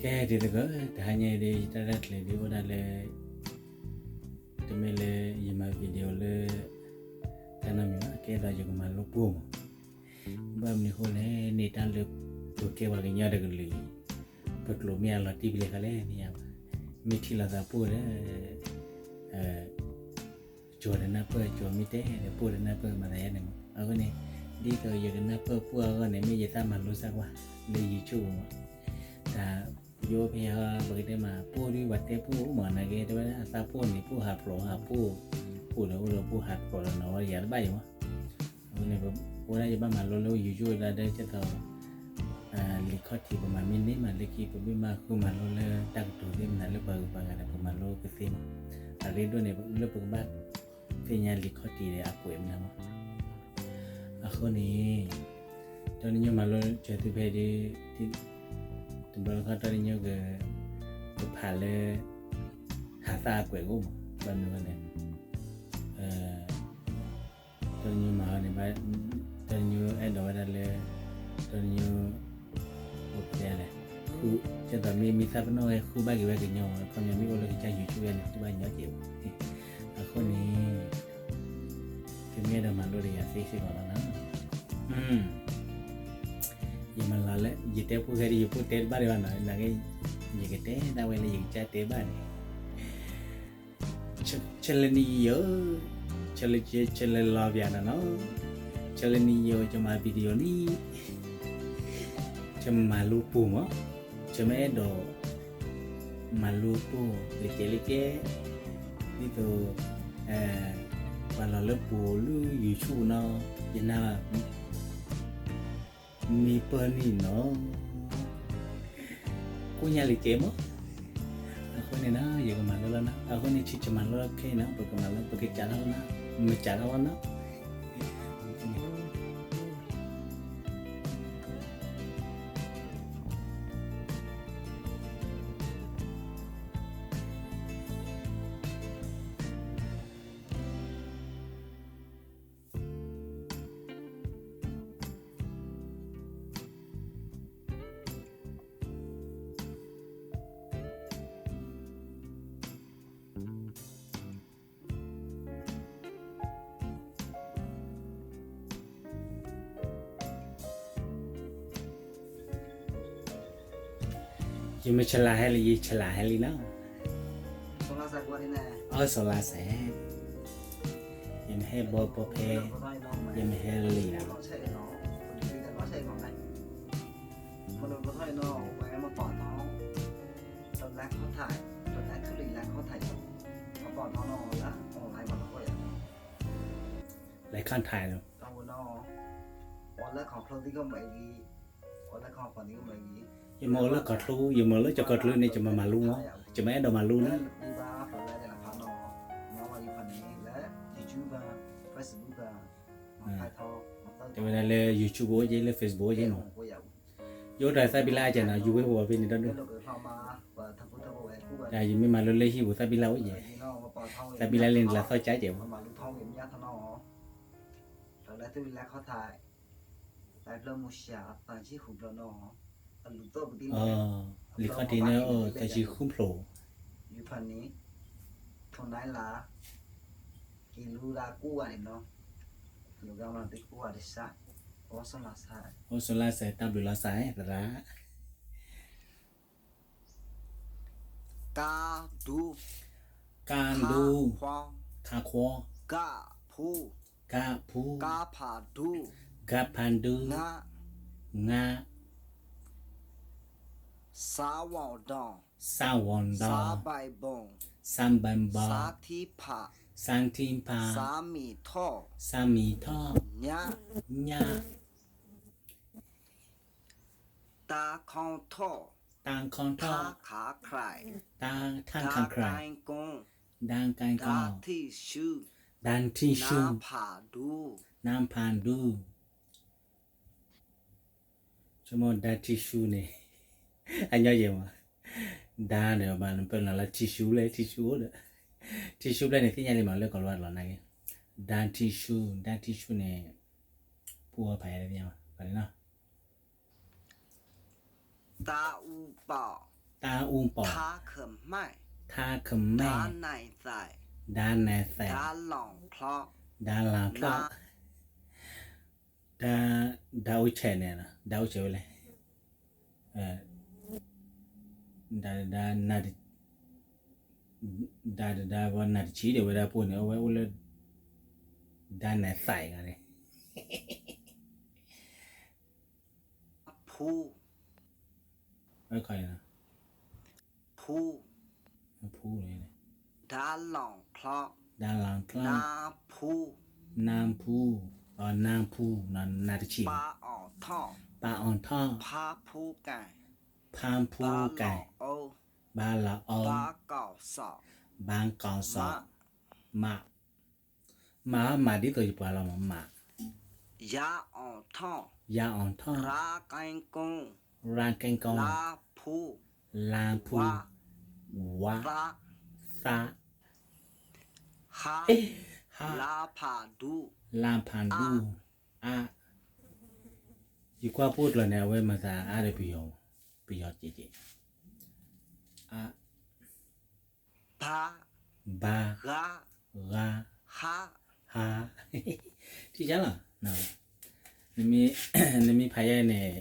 ကဲ ဒ်သိးက တဟါညါအံၤဒီး ယတၢ်ရဲၣ်တၢ်ကျဲၤဒ်အိၣ်ဒၣ်လၢ တမ့ၢ်လၢယမၤ video လၢ တၢ်နီတမံၤဘၣ်, ကဲသိးယကမၤလိပှိၢ်မး. ဘၣ်မနုၤအဃိလဲၣ်န့ၣ် တၢ်လၢပကဲပှၤကညီတကလုာ်အံၤ ပကျိာ်မ့ၢ်အလီၤတံၢ်ဖဲလဲၣ်ခါလဲၣ် မ့ၢ်ယါဘၣ်. မ့ၢ်ထံၣ်လိာ်သးပှိၢ်ဒီး ကၠီၤဒီးနၢ်ပၢၢ်, ကၠီၤမ့ၢ်တဲဒီးပှိၢ်ဒီးနၢ်ပၢၢ်မၤသးယါန့ၣ်မး. အဃိန့ၣ် ဒ်သိးယကနၢ်ပၢၢ်ပှိၢ်အဂီၢ်န့ၣ် မ့ၢ်ယတၢ်မၤလိစၢ်ကွၢ်လၢ YouTube မး. တၢ်ယိဖဲဟီ ပကတဲမး ပှိၢ်ဒ်ပှၤတဲပှိၢ်မး နာ်က့ တဲဝဲဒၣ်အသးပှိၢ်န့ၣ် ပှိၢ်ဟးဖျိးဟးပှိၢ်, ပှိၢ်ဒီးအိၣ်ဒီးပှိၢ်ဟးဖျိးဒီးနီၤဝဲယၤတဘၣ်အံၤမး. အဃိန့ၣ် ပဝဲဒၣ်ယဘၣ်မၤလိလၢ YouTube ဒၣ်ဒဲကဲသိး လံာ်ခီၣ်ထံး ပမၤမ့ၢ်န့ၢ်မး လၢခံ ပမ့ၢ်ဘၣ်ဃုမၤလိလၢတၢ်ကတိၤသ့ၣ်မနုၤလၢပှၤဂုၤပှၤဂၤဒီး ပမၤလိကသ့မး. အရ့ဒိၣ်န့ၣ် လၢပကဘၣ်သ့ၣ်ညါလံာ်ခီၣ်ထံးဒီးအကွဲးမနုၤမး. အဃိန့ၣ် တၢ်တညီမၤလိစၢၤသုဖဲဒ် တဘျီတခီၣ်တၢ်တညီက ကဖးလၢ ဟးသၣ်အကွဲးကအိၣ်မး ဘၣ်မနုၤလဲၣ်န့ၣ် တၢ်တညီမၤဟီန့ၣ် တၢ်တညီအဲၣ်ဒိးဝဲဒၣ်လၢ တၢ်တညီ အိၣ်ဖဲလဲၣ် ဃု ကဲသိးမ့ၢ်မံသၣ်ပနီၣ်ဝဲ ဃုဘၣ်က့ၤဝဲကညီမး ခီပညီမ့ၢ်အိၣ်လၢကစၢ် YouTube ဝဲန့ၣ် ဃုဘၣ်ညီက့ၤမး. အဃိန့ၣ် သုမ့ၢ်အဲၣ်ဒိးမၤလိဒီးယၤသ့စ့ၢ်ကီးလီၤနီၤ. ယမၤလၤလၢ ယတဲပှိၢ်ခဲဒ် ယပှိၢ်တဲတဘၣ်ဒံးဘၣ်နီၤ နာ်က့ ယကတဲဒၣ်ဝဲလၢယကစၢ်တဲဘၣ်န့ၣ် ဆၢလၢနံၤယိၤ, ဆၢလၢ ဆၢလၢလီၤပၠးနီၤနီၤ, ဆၢလၢနံၤယိၤ ယမၤ video န့ၣ် ယမၤလိပှိၢ်မး, ယမ့ၢ်အဲၣ်ဒိး မၤလိပှိၢ်လၢကဲလၢကဲ, ဒ်သိး ပှၤလီၤလၢပှိၢ်လၢ YouTube နီၤ, ယနာ် မ့ၢ်ပၢၢ်န့ၣ်နီၤ ကိၣ်ညါလံၤကဲမး, အဃိန့ၣ်နီၤ ယကမၤလိလီၤနီၤ, အဃိန့ၣ် ဆံးဆံးမၤလိခဲအံၤနီၤ, ပကမၤလိ ပကစးထီၣ်လီၤနီၤ, မ့ၢ်စးထီၣ်လီၤနီၤ. ယမ့ၢ်ဆလးဟဲလံ ယဆလးဟဲလံနီၤ, အိၣ်စီၤလါစဲး, ယမ့ၢ်ဟဲဘီဘီဖဲ, ယမ့ၢ်ဟဲလံနီၤ. လဲၤခီၣ်ထံးလီၤ, ယမ့ၢ်အိၣ်လၢကီၢ်ချၢ, ယမ့ၢ်အိၣ်လၢကီၢ်ချၢန့ၣ် ယမ့ၢ်မၤလိမး, ယမ့ၢ်အဲၣ်ဒိးမၤလိန့ၣ်, တဲဝဲဒၣ်လၢ YouTube အိၣ်က့ၤ လၢ Facebook အိၣ်က့ၤနီၤ, ယအိၣ်တၢ်သးဘံလါအကဲနီၤ, ယူၤဝဲပဝဲဖဲန့ၣ်ဒီး တၢ်ယမ့ၢ်မၤလိလၢဟံၣ်ပူၤ သးဘံလါအိၣ်ကဲ, သးဘံလါလၢန့ၣ် လၢသီၣ်ကၠါကဲမး လံာ်ခီၣ်ထံးန့ၣ် တၢ်ဆံဃုဖျိး, အိၣ်စီၤလါစဲး တၢ်ဘျုးလီၤစၢ်သရၣ်, ကါဒူ, ကါဒူ, ခါခွီ, ကါဖူ, ကါဖူ, ကါဖးဒူ, ကါဖးဒူ, ငါ, ငါ စါဝီၤဒီး, စါဝီၤဒီး, စါဘဲဘီ, စါဘဲဘီ, စါထံဖး, စါထံဖး, စါမံၤထီၣ်, စါမံၤထီၣ်, ညၣ်, ညၣ်, တၢ်ခီထီၣ်, တၢ်ခီထီၣ်, ထါခးခရံာ်, တၢ်ထါခးခရံာ်, ဒၣ်ကဲကီ, ဒၣ်ကဲကီ, ဒၣ်ထံၣ်ဆူ, ဒၣ်ထံၣ်ဆူ, နါဖးဒူ, နါဖးဒူ ဆိကမိၣ်ဒၣ်ထံၣ်ဆူန့ၣ် အညီယဲၢ်မး, ဒၣ်ဒီးဘၣ်နပၢၢ်နၤလၢထံၣ်ဆူလဲၣ် ထံၣ်ဆူအိၣ်ဒီး, ထံၣ်ဆူဖျဲၣ်န့ၣ် သ့ၣ်ညါလံမးလၢကီၢ်လီၤလီၤနာ်က့, ဒၣ်ထံၣ်ဆူ, ဒၣ်ထံၣ်ဆူန့ၣ် ပှၤဖးယါတသ့ၣ်ညါဘၣ်, ပှၤန့ၣ်နီၤ တၢ်အူပီး, တၢ်အူပီၣ်, ထါခမဲၣ်, ဒါနံၤသဲး, ဒါလီၤချီ, ဒါအိၣ်ဆဲးန့ၣ်, ဒါအိၣ်ဆဲးဝဲလဲၣ်, ဒါ, ဒါ, နတဆံးဒီး ဝဲဒၣ်ပိၢ်န့ၣ် အဝဲအိၣ်လၢ ဒါနံၤသဲးဂၤန့ၣ် ဖူ, ဖူ, ဖူ, ဒါလီၤချီ, နဖူ, နဖူ, နတဆံး, ပအီၣ်ထီၣ်, ဖါဖူကဲၣ်, ဘါလီၤအီ, ဘါကီၢ်စီၣ်, မး, မး, မးဒ်သိးယပှၤလီၤမး, မး, ယအီၣ်ထီၣ်, ရါကဲကိ, လါဖူ, ဝါ, သါ, ဟါ, လါဖးဒူ, အါ, ယကွၢ်ပိၢ်ကျၢၤန့ၣ် အဝဲမၤသးအါဒီးပယီၤ, ပယီၤကဲးကဲး, အါ, ဘါ, ဘါ, ဂါ, ဟါ, ဟါ, ထံၣ်လီၤ, နမ့ၢ်ဖးယဲန့ၣ်,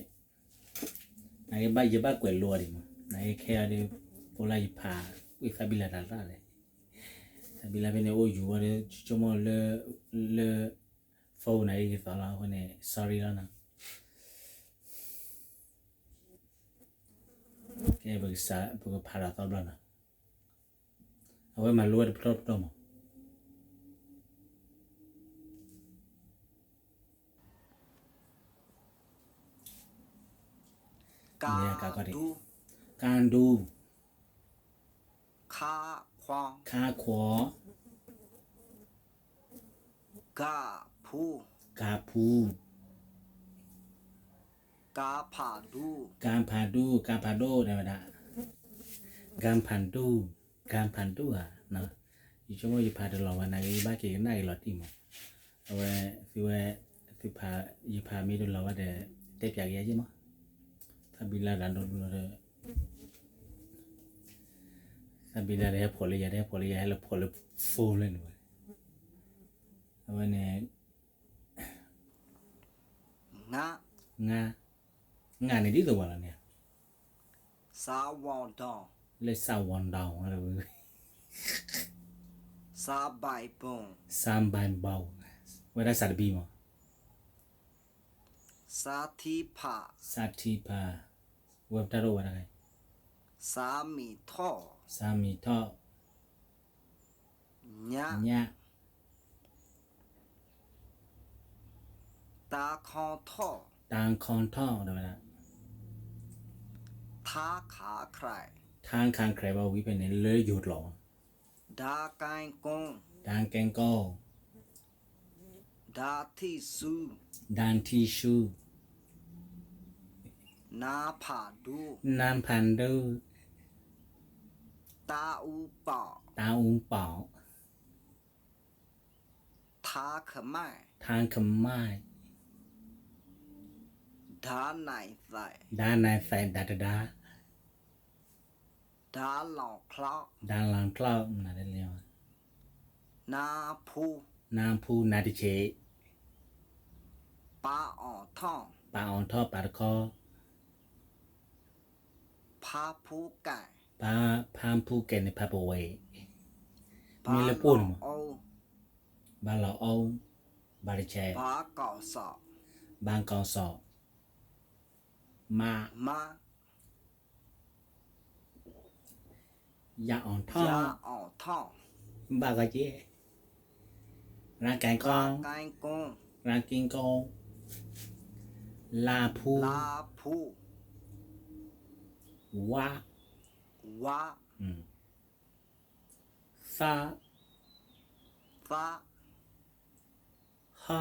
နကဘၣ် ယဘၣ်ကွဲးလိအီၤဒံးမး, နကခဲအီၤဒီး, ဖိလၢယဖး, ဝံသးဘံလၤတၢ်သၣ်လဲၣ်, သးဘံလၤဖဲန့ၣ်အိၣ်ယူၤဝဲဒီး ဆိကမိၣ်လၢ, လၢ, phone နကဂ့ၤသီလီၤအဃိန့ၣ် sorry လီၤနီၤ, ကဲ, ပကဖးဒီးသီဘျီနီၤ, အဝဲမၤလိဝဲတပတီၢ်ပတီၢ်မး ကၢ်ဒူ, ခါခွီ, ကၢ်ဖူ, ကၢ်ဖးဒူ, ကၢ်ဖးဒူ, ကၢ်ဖးဒူ, တဲဝဲဒၣ်, ကၢ်ဖးဒူ, ကၢ်ဖးဒူဧါ, ယဆိကမိၣ်ယဖးတလီၤဘၣ် နကဘၣ်က့ၤကနၣ်က့ၤလီၤတံၢ်မး, အဝဲ, သုဝဲ, သုဖး, ယဖးမ့ၢ်တလီၤဘၣ်ဒီး, တဲပၠးက့ၤယၤယ့ၢ်မး, သးဘံလၤတၢ်ဒိၣ်ဒိၣ်ဒီး, သးဘံလၤတဟဲဖီၣ်လၢယၤ တဟဲဖီၣ်လၢယၤ ဟဲလၢဖီၣ်လၢ phone လၢန့ၣ်ဝဲ, အဝဲန့ၣ် ငါ, ငါန့ၣ်ဒ်သိးပှၤလီၤန့ၣ်, လၢစးဝီၤဒီး, စးဘံဘီ, ဝဲဒၣ်စးတဘံမး, စးထံဖး, ဝဲပတၢ်ဒိၣ်ဝဲဒၣ်, စးမံၤထီၣ်, စးမံၤထီၣ် ညၣ်, ညၣ်, တၢ်ခီထီၣ်, တၢ်ခီထီၣ်, ထါခးခြဲး, ထါခးခြဲး ဘၣ်ဝံၤဖဲန့ၣ် လၢယိၤကျိာ်, ဒၣ်ကဲကိ, ဒၣ်ကဲကိ, ဒၣ်ထံၣ်ဆူ, ဒၣ်ထံၣ်ဆူ, နၢ်ဖးဒူ, နၢ်ဖးဒူ, တၢ်အူပီၣ်, တၢ်အူပီၣ် ထါခမဲၣ်, ထါခမဲၣ်, ဒါနံၤသဲး, ဒါနံၤသဲး ဒါတဒါ, ဒါလီၤချီ, ဒါလီၤချီ, နၢ်ဖူ, နၢ်ဖူ နၢ်တဆံး, ပအီၣ်ထီၣ်, ပအီၣ်ထီၣ် ပတခီ, ဖါဖူကဲၣ်, ဖါဖူကဲၣ်န့ၣ် ဖါပဝဲ, မ့ၢ်လၢပိၢ်န့ၣ်မး, ဘါလီၤအီ, ဘါတဆံး, ဘါကီၢ်စီၣ်, ဘါကီၢ်စီၣ်, မါ, မါ ယအီၣ်ထီၣ်, ယအီၣ်ထီၣ်, ဘၣ်ဂၤက့, ရၣ်ကဲကိ, ရၣ်ကဲကိ, ရၣ်ကဲကိ, လါဖူ, လါဖူ, ဝါ, ဝါ, သါ, သါ, ဟါ,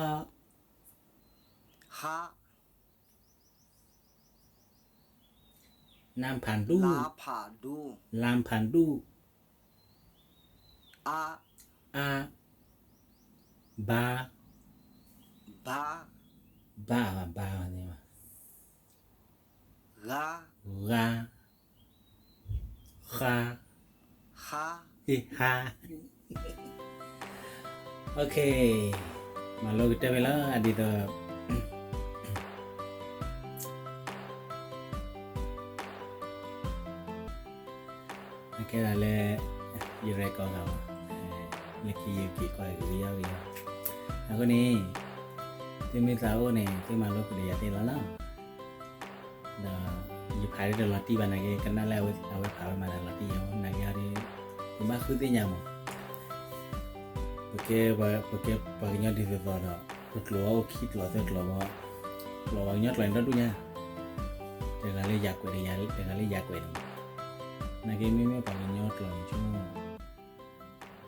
ဟါ နၢ်ဖးဒူ, နၢ်ဖးဒူ, နၢ်ဖးဒူ, အါ, အါ, ဘါ, ဘါ, ဘါ, ဘါန့ၣ်, ဂါ, ဂါ, ဟါ, ဟါ, ဟါ, မၤလိကတၢၢ်ဝဲလီၤ အဒ်သိး အကဲဒၣ်လၢ ယရဲၣ်ကီၢ်ဂၤဘၣ်, လၢခံယက့ၤကွၢ်ကယီကယီ, အဃိန့ၣ် သုမ့ၢ်သးအိၣ်န့ၣ် သုမၤလိကဒီးယၤသ့လီၤလီၤ. ဒီးယဖးဒ်တလီၤတံၢ်ဘၣ်နာ်က့ ကနၣ်လၢအဝဲဖးဝဲမၤတၢ်လီၤတံၢ်ယီ နာ်က့အီၤဒီး ပဘၣ်ဃုသ့ၣ်ညါမး, ပကဲ ပကဲပှၤကညီဒ်သိးသိးဒီး ပကျိာ်အိၣ်ခံကျိာ်သၢကျိာ်ဘၣ်, ကျိာ်ပှၤကညီကျိာ်န့ၣ်ဒီဒူၣ်ညါ, တဂၤလၢယၤကွဲးတဂၤ, တဂၤလၢယၤကွဲးန့ၣ်, နာ်က့မ့မ့ၢ်ပှၤကညီကျိာ်န့ၣ်ဆိ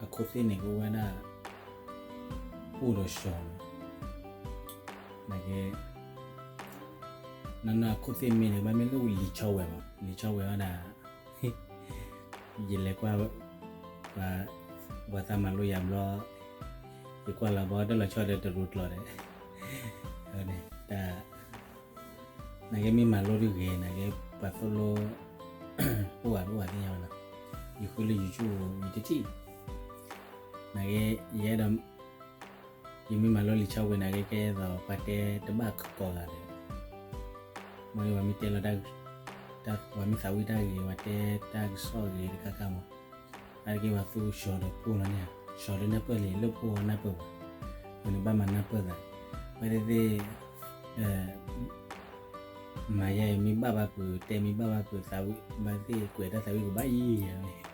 အခိၣ်သ့ၣ်န့ၣ်ကအိၣ်ဝဲဒၣ် ပှိၢ်ဒီးစှီၤန့ၣ်, နာ်က့ နီၢ်နီၢ်အခိၣ်သ့ၣ်မ့ၢ်န့ၣ် ဘၣ်မ့ၢ်လၢလံာ်ဆီဝဲမး လံာ်ဆီဝဲဝဲဒၣ်, ယလဲၤကွၢ် ပှၤသးမၤလိယၤဘျီ, ယကွၢ်လီၤဘီတလီၤဆီဒီးတရူးကျိာ်ဒီး, န့ၣ် တၢ် နာ်က့မ့ၢ်မၤလိဒုဂ့ၤ နာ်က့ ပှၤသိၣ်လိ အိၣ်ဂၤတအိၣ်ဂၤသ့ၣ်ညါဝဲလီၤ, ယဃုလၢ YouTube ယတထံၣ်, နာ်က့ ယအဲၣ်ဒိး ယမ့ၢ်မၤလိလံာ်ဆီဝဲနာ်က့ ကဲသိးပှၤတဲတဘၣ်ကကိးဂၤဒီး, မ့ၢ်ပှၤမ့ၢ်တဲလီၤ ပှၤမ့ၢ်သးဝံၣ်တၢ်ဂ့ၤ ပှၤတဲတၢ်ကစီၣ်ဂ့ၤတခါခါမး, အါတက့ၢ်ပှၤသူစှီၤဒီးပှိၢ်လီၤန့ၣ်, စှီၤလၢနၢ်ပၢၢ်လံ လၢပှိၢ်အီၤနၢ်ပၢၢ်ဘၣ်, ပှၤန့ၣ်ဘၣ်မၤနၢ်ပၢၢ်သး, ဘၣ်သ့ၣ်သ့ၣ် မၤယဲအံၤမ့ၢ်ဘၣ်ဘၣ်ပှၤ တဲမ့ၢ်ဘၣ်ဘၣ်ပှၤသးဝံၣ် ဘၣ်သ့ၣ်ကွဲးတၢ်သးဝံၣ်ကဘၣ်ယံာ်ယံာ်,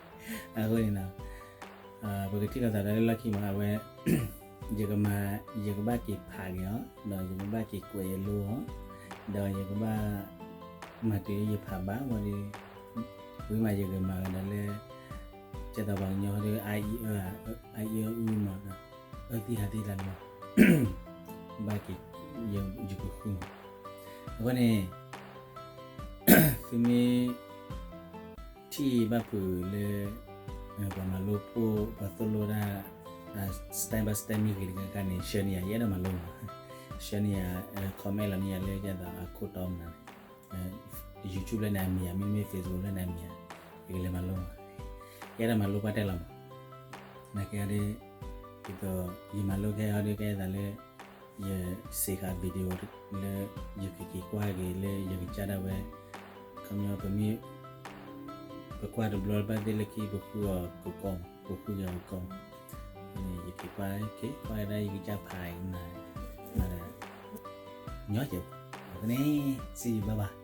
အဃိန့ၣ် ပကထံၣ်လိာ်သးဒီးလၢလီၢ်ခံမး အဝဲ ယကမၤ ယကဘၣ်က့ၤဖးက့ၤအီၤ ဒီးယကဘၣ်က့ၤကွဲးယလိအီၤ, ဒီးယကဘၣ် မၤတုၤလၢယဖးဘၣ်ဝံၤဒီး ဝံၤမးယကမၤကဒီးလၢ ကဲသိးပှၤကညီဒီး အအံၤအၢ အအံၤအၢအုမး အၢသံဟးသံလၢမး ဘၣ်က့ၤ ယကဃုမး, အဃိန့ၣ် သုမ့ၢ် ထံၣ်ဘၣ်ဖုးလၢ ပှၤမၤလိဖိ ပှၤသိၣ်လိတၢ် step by step မ့ၢ်ဂ့ၤတခါခါန့ၣ် ဆှၢန့ၢ်ယၤ ယအဲၣ်ဒိးမၤလိမး, ဆှၢန့ၢ်ယၤ comment လီၤန့ၢ်ယၤလၢကဲသိးအခိၣ်တီမနုၤန့ၣ် YouTube လၢနမံၤဧါ မ့တမ့ၢ် Facebook လၢနမံၤဧါ ယကလဲၤမၤလိမး, ယအဲၣ်ဒိးမၤလိပှၢ်တဲလီၤမး, နာ်က့အီၤဒီး ဒ်သိး ယမၤလိခဲအီၤဒီးကဲသိးလၢ ယစ့းဃာ် video လၢ ယကက့ၤကွၢ်က့ၤလၢယကစၢ်ဒၣ်ဝဲ, ခီပညီပမ့ၢ် ပကွၢ်တဘျီဘၣ်သ့ၣ်လၢခံ ပဃုအီၤကကီ, ပဃုက့ၤအီၤကကီ, ယက့ၤကွၢ်က့ၤ ကွၢ်က့ၤဒၣ်ယကစၢ်ဖးအံၤမး, မၤဒၣ် ညီကဲး, အဃိန့ၣ် စံးဘၣ်ဘၣ်